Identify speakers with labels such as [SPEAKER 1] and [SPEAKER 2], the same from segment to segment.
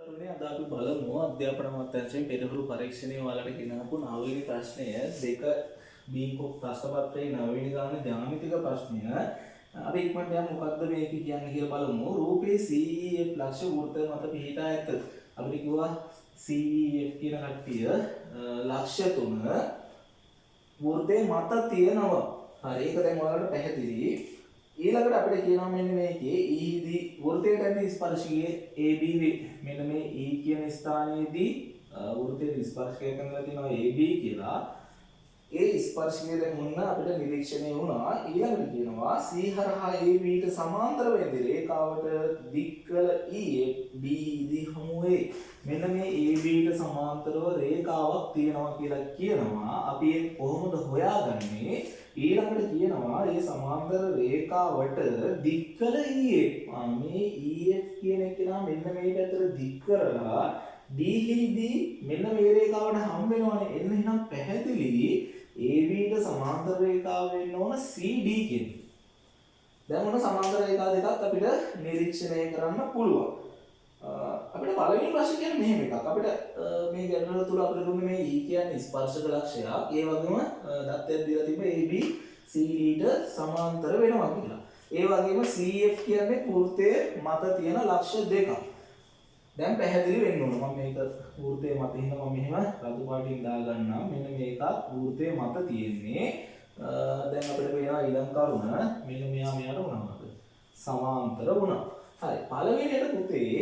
[SPEAKER 1] දරුවනේ, අද අපි බලමු අධ්‍යාපන අමාත්‍යාංශයෙන් පෙරහුරු පරීක්ෂණයේ ඔයාලට ගෙනාපු නවවෙනි ප්‍රශ්නය, 2 බී ප්‍රශ්න පත්‍රයේ නවවෙනි ගාන ජ්‍යාමිතික ප්‍රශ්නය. අපි ඉක්මනට යමු, මොකද්ද මේක කියන්නේ කියලා බලමු. රූපේ CEF ලක්ෂ්‍ය වෘත්තය මත පිහිටා ඇත. අපිට කිව්වා CEF කියන කට්ටිය ලක්ෂ්‍ය තුන වෘත්තේ මත තියෙනවා. හරි, ඒක දැන් ඔයාලට පැහැදිලි. ඊළඟට අපිට කියනවා මෙන්න මේකේ E දී වෘත්තයට ඇති ස්පර්ශකයේ AB වේ. මෙන්න මේ E කියන ස්ථානයේදී වෘත්තයේ ස්පර්ශකයක් ඇඳලා තියෙනවා AB කියලා. ඒ ස්පර්ශකය දැන් ඔන්න අපිට නිරීක්ෂණය වුණා. ඊළඟට කියනවා C හරහා AB ට සමාන්තර වෙන රේඛාවට දික් කළ E D දී හමු වේ. මෙන්න මේ AB ට සමාන්තරව රේඛාවක් තියෙනවා කියලා කියනවා. අපි ඒක කොහොමද හොයාගන්නේ? ඊළඟට කියනවා මේ සමාන්තර රේඛාවට දික් කළ EF. මේ EF කියන එක නා මෙන්න මේ පැත්තට දික් කරලා D හිදී මෙන්න මේ රේඛාවට හම් වෙනවනේ. එන්න එහෙනම් පැහැදිලි AB ට සමාන්තර රේඛාව වෙන්න ඕන CD කියන. දැන් ඔන්න සමාන්තර රේඛා දෙකක් අපිට නිරීක්ෂණය කරන්න පුළුවන්. අපිට පළවෙනි ප්‍රශ්නේ කියන්නේ මෙහෙම එකක්. අපිට මේ ගැටලුව තුල අපිට දුන්නේ මේ E කියන්නේ ස්පර්ශක ලක්ෂයක්. ඒ වගේම දත්තයක් දීලා තිබ්බ AB CD ට සමාන්තර වෙනවා කියලා. ඒ වගේම CF කියන්නේ වෘත්තයේ මත තියෙන ලක්ෂ්‍ය දෙකක්. දැන් පැහැදිලි වෙන්න ඕන. මම මේක වෘත්තයේ මත හින්දා මම මෙහෙම රතු පාටින් දාගන්නම්. මෙන්න මේකත් වෘත්තයේ මත තියෙන්නේ. දැන් අපිට පේනවා ඊළඟ කරුණ මෙන්න මෙයා මෙයාට වුණාද? සමාන්තර වුණා. හරි, පළවෙනියට පුතේ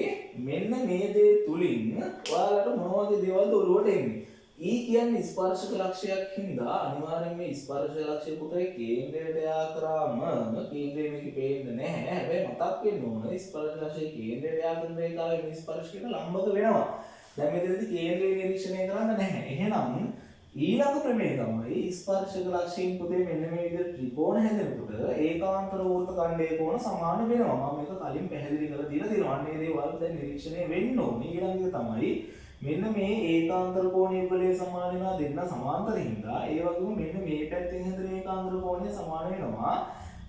[SPEAKER 1] මෙන්න මේ දේ තුලින් ඔයාලට මොන වගේ දේවල්ද ඔළුවට එන්නේ? E කියන්නේ ස්පර්ශක ලක්ෂයක් හින්දා අනිවාර්යෙන් මේ ස්පර්ශක ලක්ෂය පුතේ කේන්ද්‍රයට යා කරාම කේන්ද්‍රය මේකේ පේන්නේ නැහැ. හැබැයි මතක් වෙන්න ඕන ස්පර්ශක ලක්ෂයේ කේන්ද්‍රයට යා කරන රේඛාවේ මේ ස්පර්ශකයට ලම්බක වෙනවා. දැන් මෙතනදී කේන්ද්‍රය නිරීක්ෂණය කරන්න නැහැ. එහෙනම් ඊළඟ ප්‍රමේය තමයි ස්පර්ශක ලක්ෂයෙන් පුතේ මෙන්න මේ විදිහට ත්‍රිකෝණ හැදෙනකොට ඒකාන්තර වෘත්ත ඛණ්ඩයේ කෝණ සමාන වෙනවා. මම මේක කලින් පැහැදිලි කරලා දීලා තියෙනවා. අන්න ඒ දේවල් දැන් නිරීක්ෂණය වෙන්න ඕනේ. ඊළඟ එක තමයි මෙන්න මේ ඒකාන්තර කෝණ යුගලයේ සමාන වෙනවා දෙන්න සමාන්තර හින්දා. ඒ වගේම මෙන්න මේ පැත්තෙන් හැදෙන ඒකාන්තර කෝණය සමාන වෙනවා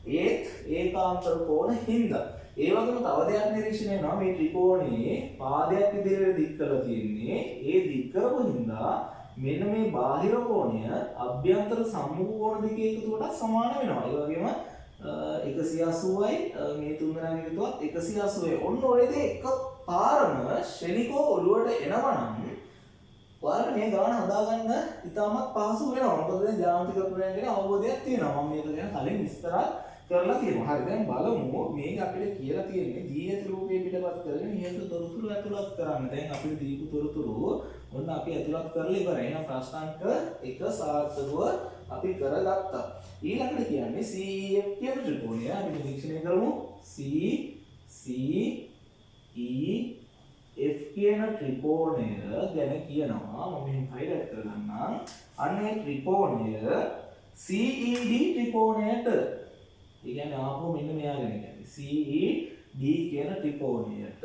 [SPEAKER 1] ඒත් ඒකාන්තර කෝණ හින්දා. ඒ වගේම තව දෙයක් නිරීක්ෂණය වෙනවා, මේ ත්‍රිකෝණයේ පාදයක් ඉදිරියට දික් කරලා තියෙන්නේ. ඒ දික් කරපු හින්දා මෙන්න මේ බාහිර කෝණය අභ්‍යන්තර සම්මුඛ කෝණ දෙකේ එකතුවටත් සමාන වෙනවා. ඒ වගේම 180යි මේ තුන් දෙනාගේ එකතුවත් 180යි. ඔන්න ඔය දේ එක පාරම ක්ෂණිකව ඔළුවට එනවා නම් ඔයාලට මේ ගාන හදාගන්න ඉතාමත් පහසු වෙනවා. මොකද දැන් ජ්‍යාමිතික ප්‍රමේයන් ගැන අවබෝධයක් තියෙනවා. මම මේක ගැන කලින් විස්තර කරලා තියෙනවා. හරි, දැන් බලමු මේක අපිට කියලා තියෙන්නේ දී ඇති රූපය පිටපත් කරගෙන ඉහත තොරතුරු ඇතුළත් කරන්න. දැන් අපිට දීපු තොරතුරු ඔන්න අපි ඇතුළත් කරලා ඉවරයි. එහෙනම් ප්‍රශ්න අංක 1 සාර්ථකව අපි කරගත්තා. ඊළඟට කියන්නේ CEF කියන ත්‍රිකෝණය අපි නිරීක්ෂණය කරමු. C C E F කියන ත්‍රිකෝණය ගැන කියනවා. මම මෙහෙම හයිලයිට් කරගන්නම්. අන්න ඒ ත්‍රිකෝණය CED ත්‍රිකෝණයට, ඒ කියන්නේ ආපහු මෙන්න මෙයා ගැන කියන්නේ CED කියන ත්‍රිකෝණයට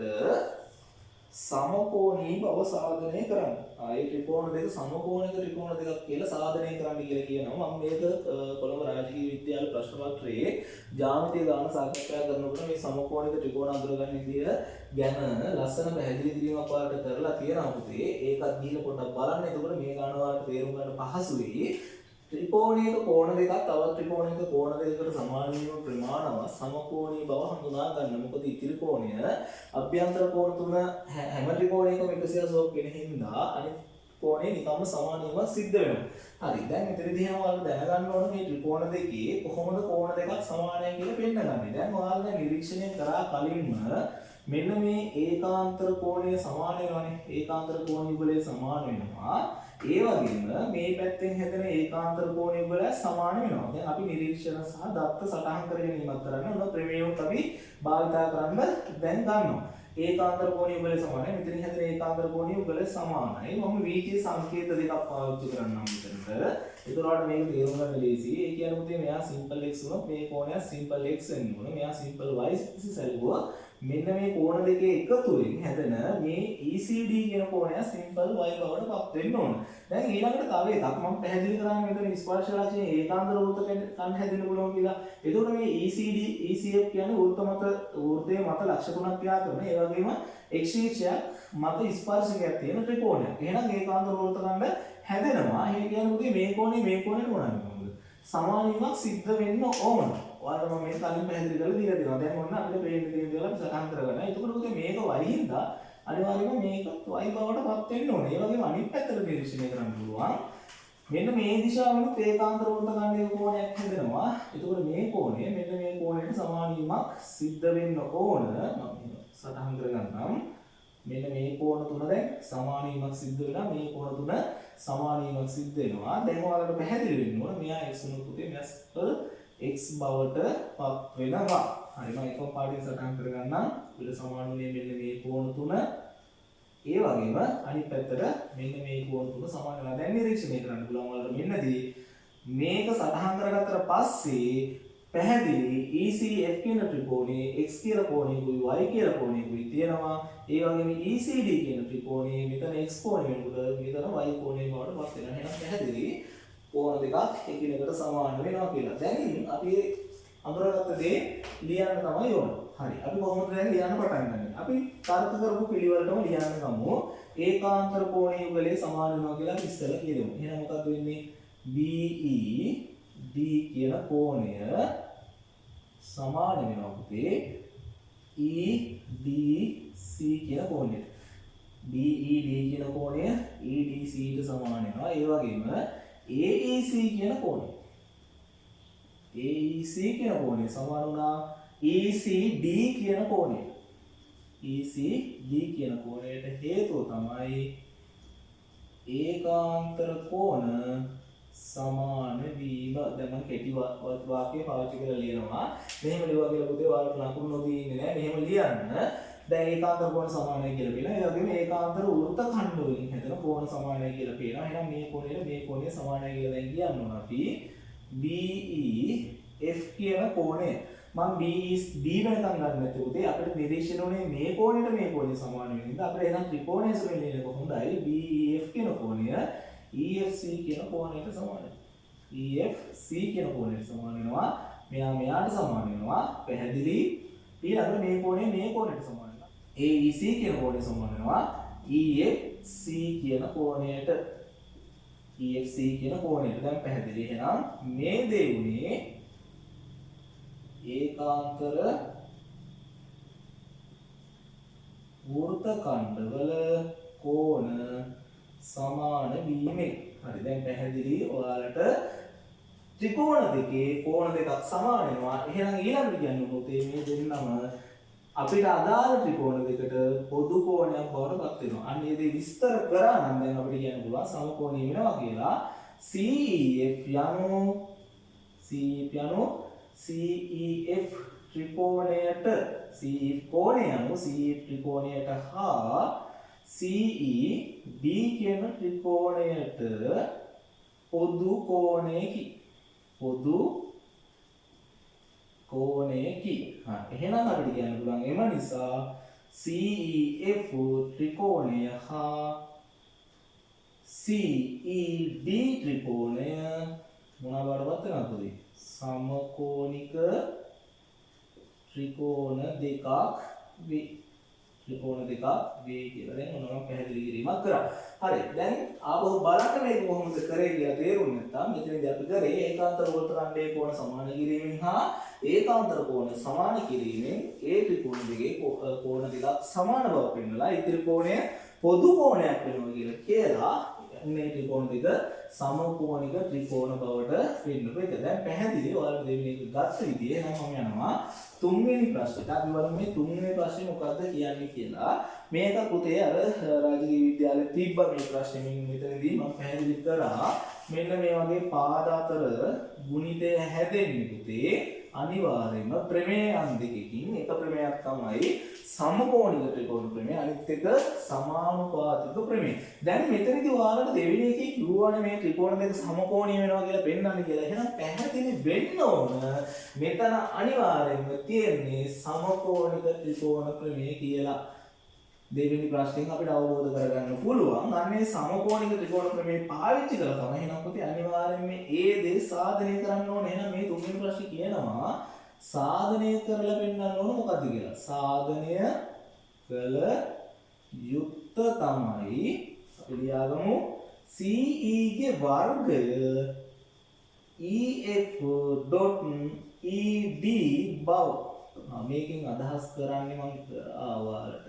[SPEAKER 1] සමකෝණී බව සාධනය කරන්න. ඒ ත්‍රිකෝණ දෙක සමකෝණික ත්‍රිකෝණ දෙකක් කියලා සාධනය කරන්න කියලා කියනවා. මම මේක කොළඹ රාජකීය විද්‍යාල ප්‍රශ්න පත්‍රයේ ජ්‍යාමිතිය ගාන සාකච්ඡා කරනකොට මේ සමකෝණික ත්‍රිකෝණ අඳුරගන්න විදිය ගැන ලස්සන පැහැදිලි කිරීමක් ඔයාලට කරලා තියෙනවා පුතේ. ඒකත් ගිහිල්ලා පොඩ්ඩක් බලන්න. එතකොට මේ ගාන ඔයාලට තේරුම් ගන්න පහසු වෙයි. ත්‍රිකෝණයක කෝණ දෙකක් තවත් ත්‍රිකෝණයක කෝණ දෙකකට සමාන වීම ප්‍රමාණවත් සමකෝණී බව හඳුනා ගන්න. මොකද ඉතිරි කෝණය අභ්‍යන්තර කෝණ තුන හැම ත්‍රිකෝණයකම 180ක් වෙන හින්දා අනිත් කෝණය නිකම්ම සමාන වීමක් සිද්ධ වෙනවා. හරි, දැන් මෙතනදී හැම ඔයාලා දැනගන්න ඕන මේ ත්‍රිකෝණ දෙකේ කොහොමද කෝණ දෙකක් සමානයි කියලා පෙන්නගන්නේ. දැන් ඔයාලා දැන් නිරීක්ෂණය කරා කලින්ම මෙන්න මේ ඒකාන්තර කෝණය සමාන වෙනවනේ. ඒකාන්තර කෝණ යුගලය සමාන වෙනවා. ඒ වගේම මේ පැත්තෙන් හැදෙන ඒකාන්තර කෝණ යුගලය සමාන වෙනවා. දැන් අපි නිරීක්ෂණ සහ දත්ත සටහන් කර ගැනීමක් කරන්න ඕන ප්‍රමේයොත් අපි භාවිතා කරන්න දැන් ගන්නවා. ඒකාන්තර කෝණ යුගලය සමානයි. මෙතනින් හැදෙන ඒකාන්තර කෝණ යුගලය සමානයි. මම වීථියේ සංකේත දෙකක් පාවිච්චි කරන්නම් මෙතනට. ඒතර ඔයාලට මේක තේරුම් ගන්න ලේසියි. ඒ කියන්නේ පුතේ මෙයා සිම්පල් x වුණොත් මේ කෝණය සිම්පල් x වෙන්න ඕන. මෙයා සිම්පල් y සැලුවා මෙන්න මේ කෝණ දෙකේ එකතුවෙන් හැදෙන මේ ECD කියන කෝණය සිම්පල් y බවට පත් වෙන්න ඕන. දැන් ඊළඟට තව එකක් මම පැහැදිලි කරන්නේ මෙතන ස්පර්ශ ලක්ෂණ ඒකාන්තර වෘත්ත කණ්ඩ හැදෙන්න පුළුවන් කියලා. එතකොට මේ ECD ECF කියන්නේ වෘත්ත මත වෘත්තයේ මත ලක්ෂ තුනක් ක්‍රියා කරන ඒ වගේම එක් ශීර්ෂයක් මත ස්පර්ශකයක් තියෙන ත්‍රිකෝණයක්. එහෙනම් ඒකාන්තර වෘත්ත ඛණ්ඩ හැදෙනවා. ඒ කියන්නේ පුතේ මේ කෝණේ මේ කෝණේට මොනවද? සමාන වීමක් සිද්ධ වෙන්න ඕන. ඔයාලට මම මේක කලින් පැහැදිලි කරලා දීලා තියෙනවා. දැන් ඔන්න අපිට පේන්න තියෙන දේවල් අපි සටහන් කරගන්න. එතකොට පුතේ මේක y හින්දා අනිවාර්යයෙන්ම මේක y බවට පත් වෙන්න ඕනේ. ඒ වගේම අනිත් පැත්තට නිරීක්ෂණය කරන්න පුළුවන්. මෙන්න මේ දිශාවෙනුත් ඒකාන්තර වෘත්ත ඛණ්ඩයක කෝණයක් හැදෙනවා. එතකොට මේ කෝණය මෙන්න මේ කෝණයට සමාන වීමක් සිද්ධ වෙන්න ඕන. මම සටහන් කරගන්නම්. මෙන්න මේ කෝණ තුන දැන් සමාන වීමක් සිද්ධ වෙනවා. මේ කෝණ තුන සමාන වීමක් සිද්ධ වෙනවා. දැන් ඔයාලට පැහැදිලි වෙන්න ඕන මෙයා x වුණොත් පුතේ මෙයා සිම්පල් x බවට පත් වෙනවා. හරි, මම එකම පාටින් සටහන් කරගන්නම්. අපිට සමාන වුණේ මෙන්න මේ කෝණ තුන. ඒ වගේම අනිත් පැත්තට මෙන්න මේ කෝණ තුන සමාන වෙනවා. දැන් නිරීක්ෂණය කරන්න පුළුවන් ඔයාලට මෙන්නදී මේක සටහන් කරගත්තට පස්සේ පැහැදිලි ECF කියන ත්‍රිකෝණයේ x කියලා කෝණයකුයි y කියලා කෝණයකුයි තියෙනවා. ඒ වගේම ECD කියන ත්‍රිකෝණයේ මෙතන x කෝණය වෙනකොට මෙතන y කෝණය බවට පත් වෙනවා. එහෙනම් පැහැදිලි කෝණ දෙකක් එකිනෙකට සමාන වෙනවා කියලා. දැන් අපි අඳුරගත්ත දේ ලියන්න තමයි ඕන. හරි. අපි කොහොමද දැන් ලියන්න පටන් ගන්නේ? අපි තර්ක කරපු පිළිවෙලටම ලියන්න ගමු. ඒකාන්තර කෝණීය යුගලයේ සමාන වෙනවා කියලා අපි ඉස්සෙල්ලා කියමු. එහෙනම් මොකක්ද වෙන්නේ? BED කියන කෝණය සමාන වෙනවා පුතේ EDC කියන කෝණයට. BED කියන කෝණය EDC ට සමාන වෙනවා. ඒ වගේම AEC කියන කෝණය, AEC කියන කෝණය සමාන වුණා ECD කියන කෝණය. ECD කියන කෝණයට හේතුව තමයි ඒකාන්තර කෝණ සමාන වීම. දැන් මම කෙටි වාක්‍ය පාවිච්චි කරලා ලියනවා. මෙහෙම ලියුවා කියලා පුතේ ඔයාලට ලකුණු නොදී ඉන්නේ නෑ. මෙහෙම ලියන්න. දැන් ඒකාන්තර කෝණ සමානයි කියලා කියනවා. ඒ වගේම ඒකාන්තර වෘත්ත ඛණ්ඩ වලින් හැදෙන කෝණ සමානයි කියලා කියනවා. එහෙනම් මේ කෝණයට මේ කෝණය සමානයි කියලා දැන් කියන්න ඕන අපි. BEF කියන කෝණය මං BE B වෙනකන් ගන්න නැතුව පුතේ අපිට නිරීක්ෂණ වුණේ මේ කෝණයට මේ කෝණය සමාන වෙන හින්දා අපිට එහෙනම් ත්‍රිකෝණය ඇසුරෙන් ලියන එක හොඳයි. BEF කියන කෝණය EFC කියන කෝණයට සමානයි. EFC කියන කෝණයට සමාන වෙනවා. මෙයා මෙයාට සමාන වෙනවා. පැහැදිලි? ඊළඟට මේ කෝණය මේ කෝණයට සමාන වෙනවා. AEC කියන කෝණය සමාන වෙනවා EFC කියන කෝණයට. EFC කියන කෝණයට. දැන් පැහැදිලි. එහෙනම් මේ දේ උනේ ඒකාන්තර වෘත්ත ඛණ්ඩවල කෝණ සමාන වීමෙන්. හරි, දැන් පැහැදිලි ඔයාලට ත්‍රිකෝණ දෙකේ කෝණ දෙකක් සමාන වෙනවා. එහෙනම් ඊළඟට කියන්න පුතේ මේ දෙන්නම අපිට අදාළ ත්‍රිකෝණ දෙකට පොදු කෝණයක් බවට පත් වෙනවා. අන්න ඒ දේ විස්තර කරා නම් දැන් අපිට කියන්න පුළුවන් සමකෝණීය වෙනවා කියලා. CEF යනු CEF යනු CEF ත්‍රිකෝණයට, CEF කෝණය යනු CEF ත්‍රිකෝණයට හා CED කියන ත්‍රිකෝණයට පොදු කෝණයකි. පොදු කෝණයකි. හා, එහෙනම් අපිට කියන්න පුළුවන් එම නිසා CEF ත්‍රිකෝණය හා CED ත්‍රිකෝණය මොනවා බවට පත් වෙනවද පුතේ? සමකෝණික ත්‍රිකෝණ දෙකක් වේ. ත්‍රිකෝණ දෙකක් වේ කියලා දැන් ඔන්න මම පැහැදිලි කිරීමක් කරා. හරි. දැන් ආපහු බලන්න මේක කොහොමද කරේ කියලා තේරුම් නැත්නම් මෙතනදී අපි කරේ ඒකාන්තර වෘත්ත ඛණ්ඩයේ කෝණ සමාන කිරීමෙන් හා ඒකාන්තර කෝණ සමාන කිරීමෙන් ඒ ත්‍රිකෝණ දෙකේ කෝණ දෙකක් සමාන බව පෙන්වලා ඉතිරි කෝණය පොදු කෝණයක් වෙනවා කියලා කියලා මේ ත්‍රිකෝණ දෙක සමකෝණික ත්‍රිකෝණ බවට පෙන්වපු එක. දැන් පැහැදිලි ඔයාලට දෙවෙනි එක ගත්ත විදිය. එහෙනම් මම යනවා තුන්වෙනි ප්‍රශ්නෙට. අපි බලමු මේ තුන්වෙනි ප්‍රශ්නේ මොකද්ද කියන්නේ කියලා. මේක පුතේ අර රාජකීය විද්‍යාලේ තිබ්බ මේ ප්‍රශ්නේ මින් මෙතනදී මම පැහැදිලි කරා. මෙන්න මේ වගේ පාද අතර ගුණිතය හැදෙන්නේ පුතේ අනිවාර්යයෙන්ම ප්‍රමේයන් දෙකකින් එක ප්‍රමේයක් තමයි සමකෝණික ත්‍රිකෝණ ප්‍රමේය, අනිත් එක සමානුපාතික ප්‍රමේය. දැන් මෙතනදී ඔයාලට දෙවෙනි එකේ කිව්වනේ මේ ත්‍රිකෝණ දෙක සමකෝණීය වෙනවා කියලා පෙන්වන්න කියලා. එහෙනම් පැහැදිලි වෙන්න ඕන මෙතන අනිවාර්යයෙන්ම තියෙන්නේ සමකෝණික ත්‍රිකෝණ ප්‍රමේය කියලා. දෙවෙනි ප්‍රශ්نين අපිට අවබෝධ කරගන්න පුළුවන්. අන්නේ සමකෝණික ත්‍රිකෝණ ප්‍රමේය පාවිච්චි කරලා තමයි එහෙනම් පුතේ අනිවාර්යයෙන්ම ඒ දේ සාධනය කරන්න ඕනේ. එහෙනම් මේ තුන්වෙනි ප්‍රශ්නේ කියනවා සාධනය කරලා පෙන්වන්න ඕන මොකද්ද කියලා. සාධනය කළ යුක්ත තමයි අපි ලියාගමු CE ගේ වර්ගය EF.ED බව. මේකෙන් අදහස් කරන්නේ මං ආවාලට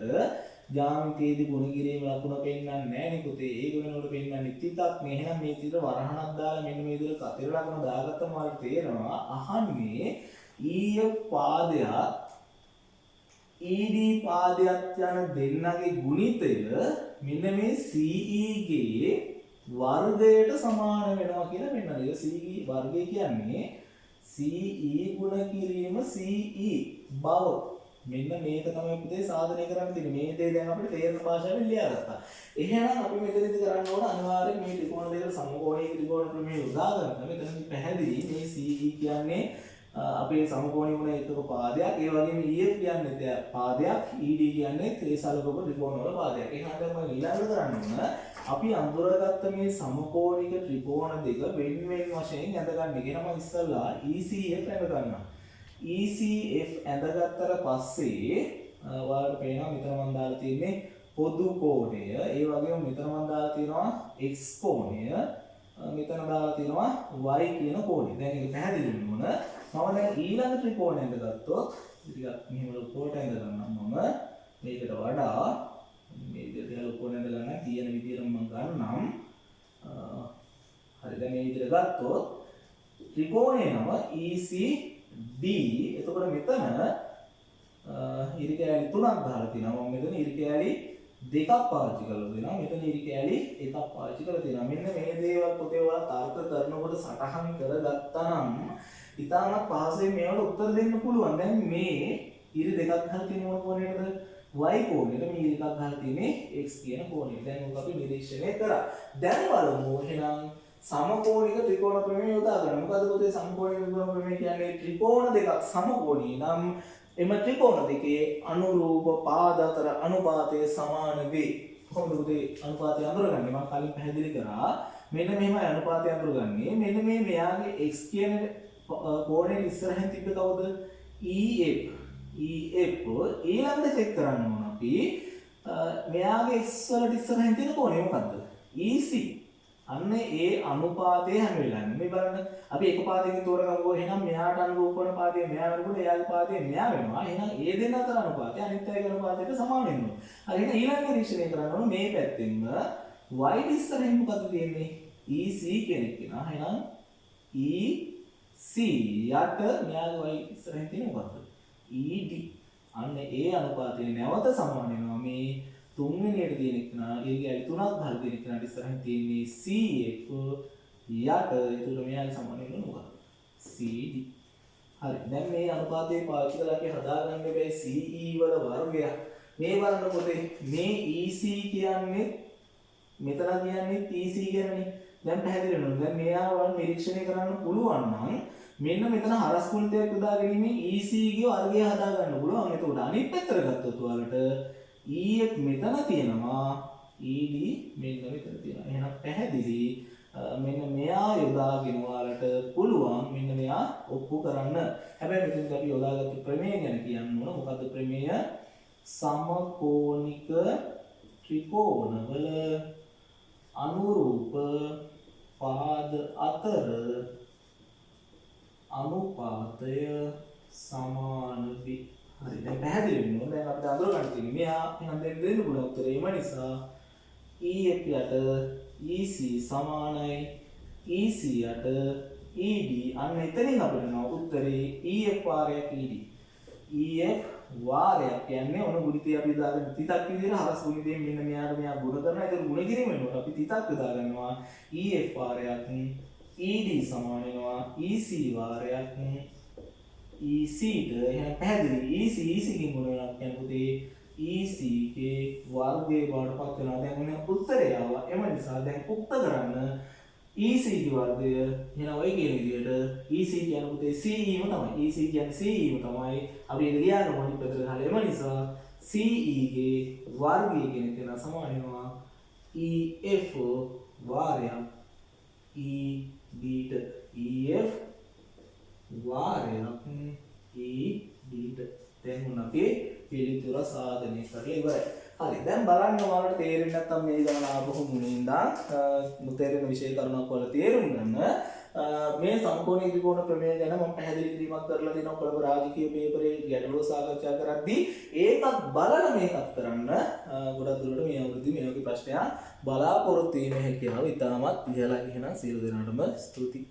[SPEAKER 1] ජ්‍යාමිතියේදී ගුණ කිරීම ලකුණ පෙන්වන්නේ නැහැ නේ පුතේ. ඒක වෙනකොට පෙන්වන්නේ තිතක් නේ. එහෙනම් මේ තිත වරහණක් දාලා මෙන්න මේ විදිහට කතිර ලකුණ දාගත්තම ඔයාලට තේරෙනවා අහන්නේ EF පාදයක් ED පාදයක් යන දෙන්නගේ ගුණිතය මෙන්න මේ CE ගේ වර්ගයට සමාන වෙනවා කියලා පෙන්වනවා. ඒක CE වර්ගය කියන්නේ CE ගුණ කිරීම CE බව. මෙන්න මේක තමයි පුතේ සාධනය කරන්න තියෙන්නේ. මේ දේ දැන් අපිට තේරෙන භාෂාවෙන් ලියාගත්තා. එහෙනම් අපි මෙතනදි කරන්න ඕන අනිවාර්යෙන් මේ ත්‍රිකෝණ දෙකට සමකෝණීය ත්‍රිකෝණ ප්‍රමේය යොදා ගන්න. මෙතනදි පැහැදිලි මේ CE කියන්නේ අපේ සමකෝණීය වුණ එකක පාදයක්. ඒ වගේම EF කියන්නේ පාදයක්, ED කියන්නේ ත්‍රිසලකක ත්‍රිකෝණ වල පාදයක්. එහෙනම් දැන් මම ඊළඟට කරන්න ඕන අපි අඳුරගත්ත මේ සමකෝණික ත්‍රිකෝණ දෙක වෙන වෙන වශයෙන් ඇඳ ගන්න. එහෙනම් මම ඉස්සල්ලා ECF ඇඳ ගන්නවා. ECF ඇඳගත්තට පස්සේ ඔයාලට පේනවා මෙතන මම දාලා තියෙන්නේ පොදු කෝණය. ඒ වගේම මෙතන මම දාලා තියෙනවා X කෝණය. මෙතන දාලා තියෙනවා Y කියන කෝණය. දැන් ඒක පැහැදිලි වෙන්න ඕන. මම දැන් ඊළඟ ත්‍රිකෝණය ඇඳගත්තොත් ටිකක් මෙහෙම ලොකුවට ඇඳ ගන්නම් මම. මේකට වඩා මේ විදිහට ලොකුවට ඇඳ ගන්න තියෙන විදිහට මම ගන්නම්. හරි, දැන් මේ විදිහට ගත්තොත් ත්‍රිකෝණය නම ECD. එතකොට මෙතන ඉරි කෑලි තුනක් ගහලා තියෙනවා. මම මෙතන ඉරි කෑලි දෙකක් පාවිච්චි කරලා තියෙනවා. මෙතන ඉරි කෑලි එකක් පාවිච්චි කරලා තියෙනවා. මෙන්න මේ දේවල් පොතේ ඔයාලා තර්ක කරනකොට සටහන් කරගත්තා නම් ඉතාමත් පහසුවෙන් මේවට උත්තර දෙන්න පුළුවන්. දැන් මේ ඉරි දෙකක් ගහලා තියෙන මොන කෝණයකටද? Y කෝණයට. මේ ඉරි එකක් ගහලා තියෙන්නේ X කියන කෝණයට. දැන් ඔක අපි නිරීක්ෂණය කරා. දැන් බලමු එහෙනම් සමකෝණික ත්‍රිකෝණ ප්‍රමේය යොදා ගන්න. මොකද පොතේ සමකෝණික ත්‍රිකෝණ ප්‍රමේය කියන්නේ ත්‍රිකෝණ දෙකක් සමකෝණී නම් එම ත්‍රිකෝණ දෙකේ අනුරූප පාද අතර අනුපාතය සමාන වේ. කොහොමද පොතේ අනුපාතය අඳුරගන්නේ? මම කලින් පැහැදිලි කරා. මෙන්න මෙහෙමයි අනුපාතය අඳුරගන්නේ. මෙන්න මේ මෙයාගේ X කියන කෝණයෙන් ඉස්සරහින් තිබ්බ කවුද? EF. EF ඊළඟට චෙක් කරන්න ඕන අපි මෙයාගේ X වලට ඉස්සරහින් තියෙන කෝණය මොකද්ද? EC. අන්න ඒ අනුපාතය හැම වෙලාවෙම මේ බලන්න අපි එක පාදයකින් තෝරගමුකෝ. එහෙනම් මෙයාට අනුරූප වන පාදය මෙයා වෙනකොට එයාගේ පාදය මෙයා වෙනවා. එහෙනම් ඒ දෙන්න අතර අනුපාතය අනිත් අයගේ අනුපාතයට සමාන වෙනවා. හරි, එහෙනම් ඊළඟ නිරීක්ෂණය කරන්න ඕන මේ පැත්තෙන්ම Y ඉස්සරහින් මොකද්ද තියෙන්නේ? EC කෙනෙක් වෙනවා. එහෙනම් EC යට මෙයාගේ Y ඉස්සරහින් තියෙන මොකද්ද? ED. අන්න ඒ අනුපාතය නැවත සමාන වෙනවා මේ තුන්වෙනියට තියෙන එකනා, ඒ කියන්නේ තුනක් ගහලා තියෙන එකනාට ඉස්සරහින් තියෙන්නේ CF යට. ඒතකොට මෙයාගේ සමාන වෙන්නේ මොකක්ද? CD. හරි, දැන් මේ අනුපාතය පාවිච්චි කරලා අපි හදාගන්න බෑ CE වල වර්ගයක්. මේ බලන්න පොතේ මේ EC කියන්නේ මෙතන කියන්නේ EC කියන්නේ දැන් පැහැදිලි වෙනවා. දැන් මෙයා ඔයාලා නිරීක්ෂණය කරන්න පුළුවන් නම් මෙන්න මෙතන හරස් ගුණිතයක් යොදා ගැනීමෙන් EC ගේ වර්ගය හදා ගන්න පුළුවන්. එතකොට අනිත් පැත්තට ගත්තොත් ඔයාලට EF මෙතන තියෙනවා, ED මෙන්න මෙතන තියෙනවා. එහෙනම් පැහැදිලි මෙන්න මෙයා යොදාගෙන ඔයාලට පුළුවන් මෙන්න මෙයා ඔප්පු කරන්න. හැබැයි මෙතනදී අපි යොදාගත්තු ප්‍රමේය ගැන කියන්න ඕන. මොකද්ද ප්‍රමේය? සමකෝණික ත්‍රිකෝණවල අනුරූප පාද අතර අනුපාතය සමාන වේ. හරි, දැන් පැහැදිලි වෙන්න ඕන. දැන් අපිට අඳුර ගන්න තියෙන්නේ මෙයා. එහෙනම් දැන් දෙන්න පුළුවන් උත්තරේ. එම නිසා EF යට EC සමානයි EC යට ED. අන්න එතනින් අපිට එනවා උත්තරේ EF වාරයක් ED. EF වාරයක් කියන්නේ ඔන ගුණිතය අපි දාගෙන තිතක් විදිහට හරස් ගුණිතයෙන් මෙන්න මෙයාට මෙයා ගුණ කරනවා. ඒක ගුණ කිරීම වෙනකොට අපි තිතක් යොදා ගන්නවා. EF වාරයක් ED සමාන වෙනවා EC වාරයක් EC ට. එහෙනම් පැහැදිලි EC EC කින් ගුණ වෙනවා කියන්නේ පුතේ EC ගේ වර්ගයේ බවට පත් වෙනවා. දැන් ඔන්න උත්තරය ආවා. එම නිසා දැන් උක්ත කරන්න EC ගේ වර්ගය. එහෙනම් ඔය කියන විදිහට EC කියන්නේ පුතේ CE ම තමයි. EC කියන්නේ CE ම තමයි. අපි ඒක ලියාගමු අනිත් පැත්තට ගහලා. එම නිසා CE ගේ වර්ගය කියන එක සමාන වෙනවා EF වාරයක් ED ට. EF වාරයක් ED ට. දැන් ඔන්න අපි පිළිතුර සාධනය කරලා ඉවරයි. හරි, දැන් බලන්න ඔයාලට තේරෙන්නේ නැත්නම් මේ ගමන ආපහු මුලින් ඉඳන් නොතේරෙන විෂය කරුණක් ඔයාලා තේරුම් ගන්න. මේ සමකෝණී ත්‍රිකෝණ ප්‍රමේය ගැන මම පැහැදිලි කිරීමක් කරලා දෙනවා කොළඹ රාජකීය පේපරේ ගැටලුව සාකච්ඡා කරද්දී. ඒකත් බලලා මේකත් කරන්න. ගොඩක් දුරට මේ අවුරුද්දේ මේ වගේ ප්‍රශ්නයක් බලාපොරොත්තු වීමේ හැකියාව ඉතාමත් ඉහළයි. එහෙනම් සියලු දෙනාටම ස්තුතියි.